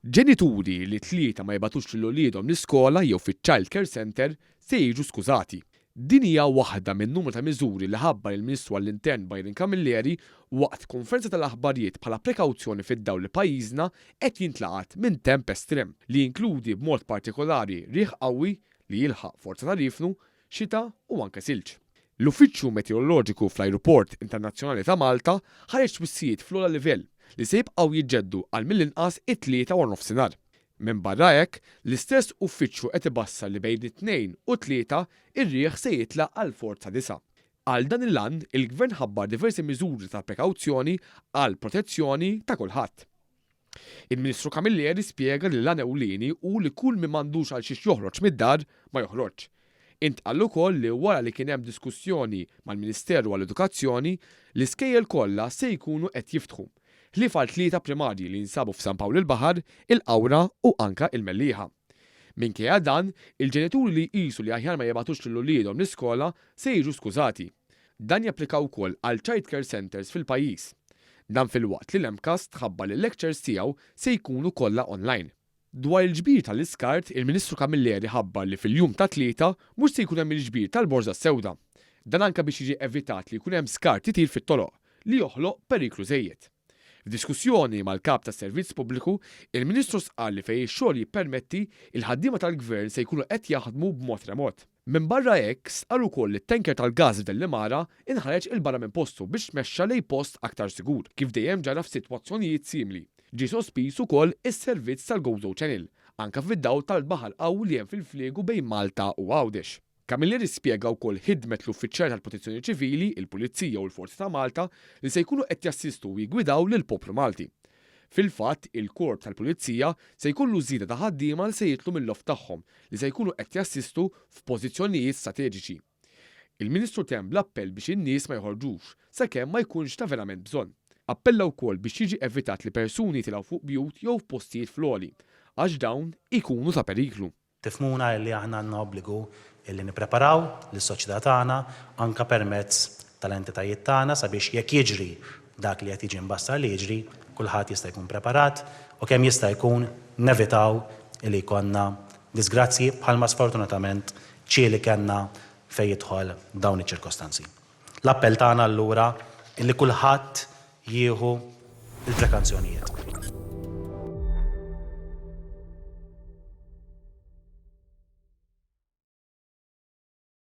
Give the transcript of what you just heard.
Ġenituri li t-Tlieta ma jibgħatux lil uliedhom l-iskola jew fiċ-child care centre se jiġu skużati. Din hija waħda minn numru ta' miżuri li ħabbar il-Ministru għall-Intern Byron Camilleri waqt konferenza tal-aħbarijiet bħala prekawzjoni fid-dawl li pajjiżna qed jintlaqat minn temp estrem li jinkludi b'mod partikolari riħ qawwi li jilħaq forza ta' riefnu, xita u anke silġ. L-Uffiċċju Meteoroloġiku fl-Ajruport Internazzjonali ta' Malta ħareġ twissijiet fl-ogħla livell li se jibqgħu jiġġeddu għal mill-inqas it-Tlieta waranofsinhar. Minbarra hekk, l-istess uffiċċju qed ibassar li bejn it-Tnejn u t-Tlieta r-riħ se jitla' għal forza disgħa. Għal dan il-għan, il-Gvern ħabbar diversi miżuri ta' prekawzjoni għall-protezzjoni ta' kulħadd. Il-Ministru Camilleri spjega li l-għan ewlieni hu li kull min m'għandux għal xiex joħroġ mid-dar ma joħroġx. Intqal ukoll li wara li kien hemm diskussjoni mal-Ministeru għall-Edukazzjoni, l-iskejjel kollha se jkunu qed jiftħu, ħlief għal tlieta primarji li jinsabu f'San Pawl il-Baħar, il-Qawra u anke il-Mellieħa. Minkejja dan, il-ġenituri li jqisu li aħjar ma jibgħatux lil uliedhom l-iskola se jiġu skużati. Dan japplika wkoll għal child care centres fil-pajjiż. Dan filwaqt li l-MCAST tħabbar li l-lectures tiegħu se jkunu kollha online. Dwar il-ġbir tal-iskart, il-Ministru Camilleri ħabbar li fil-jum tat-Tlieta mhux se jkun hemm il-ġbir tal-borża s-sewda. Dan anke biex jiġi evitat li jkun hemm skart itir fit-toroq, li joħloq periklu żejjed. F'diskussjoni mal-Kap tas-Servizz Pubbliku, il-Ministru stqarr li fejn ix-xogħol jippermetti, il-ħaddiema tal-Gvern se jkunu qed jaħdmu b'mod remot. Minbarra hekk, stqarr ukoll li t-tanker tal-gass f'Dellimara inħareġ 'il barra minn postu biex tmexxa lejn post aktar sigur, kif dejjem ġara f'sitwazzjonijiet simili. Ġie sospiż ukoll is-servizz tal-Gozo Channel, anke fid-dawl tal-baħar qawwi li hemm fil-fliegu bejn Malta u Għawdex. Camilleri spjega wkoll ħidmet l-uffiċjali tal-Protezzjoni Ċivili, il-Pulizija u l-Forzi ta' Malta li se jkunu qed jassistu u jiggwidaw lill-poplu Malti. Fil-fatt, il-Korp tal-Pulizija se jkollu żieda ta' ħaddiema li se jidħlu mill-off tagħhom li se jkunu qed jassistu f'pożizzjonijiet strateġiċi. Il-Ministru temm bl-appell biex in-nies ma joħorġux sakemm ma jkunx ta' verament bżonn. Appella wkoll biex jiġi evitat li persuni jitilgħu fuq bjut jew f'postijiet fl-għoli għax dawn ikunu ta' periklu. Tifhmuna illi aħna għandna obbligu illi nippreparaw lis-soċjetà tagħna anke permezz tal-entitajiet tagħna sabiex jekk jiġri dak li qed jiġi mbassar li jiġri, kulħadd jista' jkun preparat u kemm jista' jkun nevitaw illi jkollna diżgrazzji bħalma sfortunatament ġieli kellna fejn jidħol dawn iċ-ċirkostanzi. L-appell tagħna allura illi kulħadd jieħu l-prekanzjonijiet.